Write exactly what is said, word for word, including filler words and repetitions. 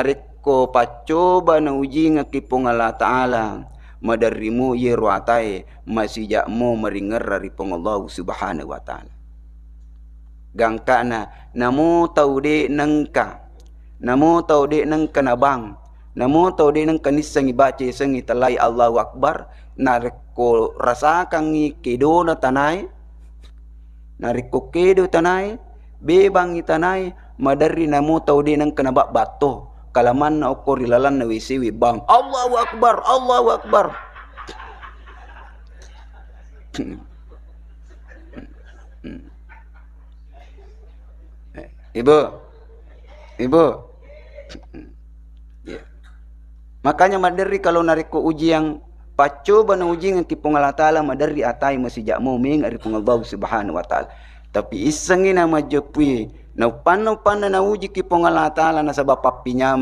narekko paccoba naujingekki Puang Allah Ta'ala, maderrimu iyero atae, masija'mo maringerra ri Puang Allah Subhanahu wa Ta'ala. Gangkana, namo tau de' nengka, namo tau de' nengka nabang, namo tau de' nengka nissengngi baca yasengnge tellai Allahu Akbar, narekko rasakangngi kedona tanae, narekko kedo tanae, bebangngi tanae, maderri namo tau de' nengka nababba to, kalamanna okko ri lalanna W C we bang, Allahu Akbar, Allahu Akbar. Ibu, ibu. Iya. Makanya maderri kalau narekko ujian, paccoba naujingekki Puang Allah Ta'ala, maderri atai masija'mo menga ri Puang Allah Subhanahu wa Ta'ala. Tapi issengngi namajjeppui, nauppanna-uppanna naujiki Puang Allah Ta'ala nasaba pappinyameng.